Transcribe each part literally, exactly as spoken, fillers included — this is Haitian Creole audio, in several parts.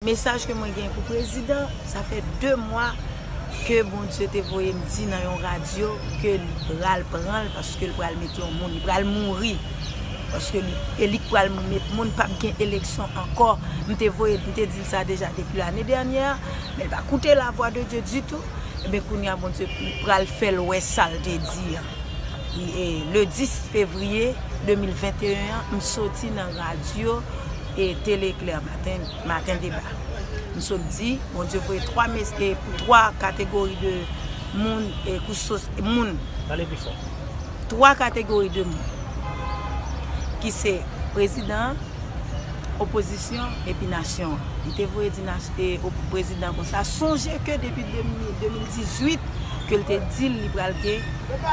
Mesaj ke mwen gen pou prezidan, sa fè de mwa ke Bondye te voye m di nan yon radyo ke li pral pran l paske l pral mete yon moun, li pral mouri. Paske li, e li k pral met moun, p ap gen eleksyon ankò. M te voye, m te di l sa deja depi lane dènyè, men l pa koute la vwa de Dye ditou. Ebyen, kounye a, Bondye pral fè l wè sa l te di an. E, le dis fevriye de mil venteyen an, m soti nan radyo e Tele Eklè Maten, Maten Deba. M sot di, Bondye voye twa mes-, e, twa kategori de moun, e, kouch sos-, moun. Pale pi fò. Twa kategori de moun, ki se prezidan an, opozisyon epi nasyon an. Li te voye di nas-, e, op-, prezidan konsa. Sonje ke depi de mil, de mil dizuit ke l te di l li pral gen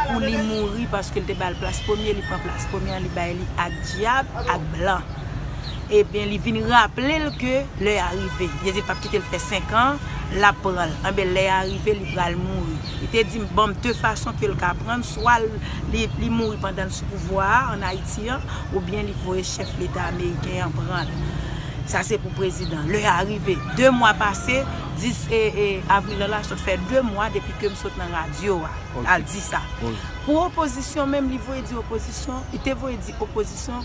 pou li mouri paske l te ba l plas premye, li pran plas premye an, li bay li ak dyab, ak blan. Ebyen, li vin raple l ke lè a rive. Jezi p ap kite l fè senk an, l ap pran l. Anben, lè a rive, li pral mouri. Li te di m, ban m de fason ke l ka pran l, swa l, li, li mouri pandan l sou pouvwa a, ann Ayiti an, oubyen li voye chèf leta ameriken an pran l. Sa se pou prezidan. Lè a rive. De mwa pase, dis, e, e, avril la, la sot fè de mwa depi ke m sot nan radyo a. Ok. Al di sa. Ok. Pou opozisyon menm, li voye di opozisyon, li te voye di opozisyon,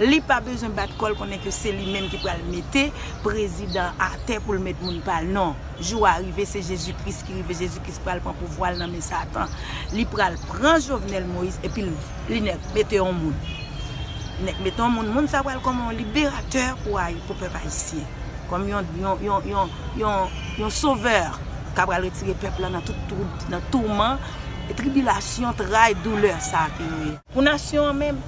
li pa bezwen bat kò l, konnen ke se li menm ki pral mete prezidan atè pou l met moun pa l. Non. Jou a rive, se Jezi Kris ki rive. Jezi Kris pral pran pouvwa l nan men Satan. Li pral pran Jovenel Moïse epi l, li nèk mete yon moun. Nèk mete yon moun. Moun sa pral kòm yon liberatè pou Ayi-, pou pèp ayisyen. Kòm yon, yon, yon, yon, yon, yon sovè k ap pral retire pèp la nan tout tou-, nan touman, tribilasyon, tray, doulè sa ke yo ye. Pou nasyon an menm,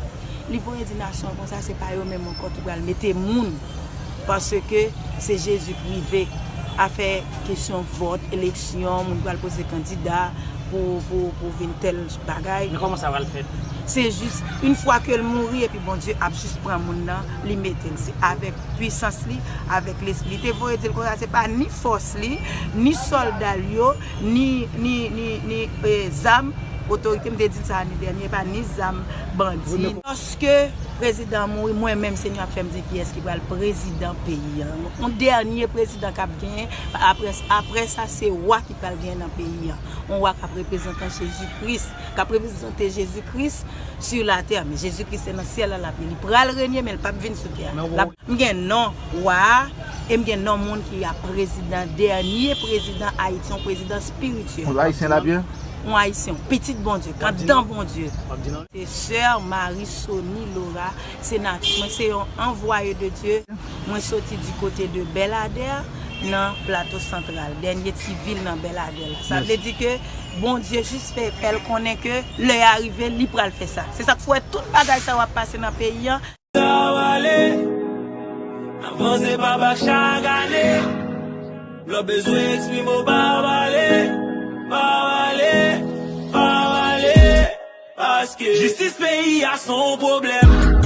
li voye di nasyon an konsa, se pa yo menm ankò ki pral mete moun. Paske se Jezi k rive. Afè kesyon vòt, eleksyon, moun pral poze kandida pou, pou, pou vin tèl bagay. Men kòman sa pral fèt? Se jis, yon fwa ke l mouri, epi Bondye ap jis pran moun nan, li mete l. Se avèk pwisans li, avèk lespri. Li te voye di l konsa, se pa ni fòs li, ni sòlda l yo, ni, ni, ni, ni, e, zam otorite, m te di l sa ane dènye, pa ni zam bandi. Paske prezidan an mouri, mwen menm, Senyè ap fè m di kiyès ki pral prezidan peyi an. Yon dènye prezidan k ap genyen, apre, apre sa, se wa ki pral genyen nan peyi an. Yon wa k ap reprezante Jezi Kris, k ap reprezante Jezi Kris sur la terre. Men Jezi Kris se nan syèl la l ap ye. Li pral renye, men l p ap vin sou tè a. L ap M gen non wa a, e m gen non moun ki ap prezidan, dènye prezidan Ayiti, yon prezidan espirityèl. Yon Ayisyen l ap ye? Yon Ayisyen, yon pitit Bondye, k anndan Bondye. Se sè Marie Sony Laura, se nati mwen, se yon anvwaye de Dye. Mwen soti di kote de Bèladè, nan Plato Santral, dènye ti vil nan Bèladè la. Sa vle di ke Bondye jis fè, fè l konnen ke lè a rive, li pral fè sa. Se sa k fè tout bagay sa yo ap pase nan peyi an. Sa pale, avanse pa bak chak ane. Lè w bezwen eksprime w, pa pale, pa pale, pa pale. Paske jistis peyi a se yon pwoblèm.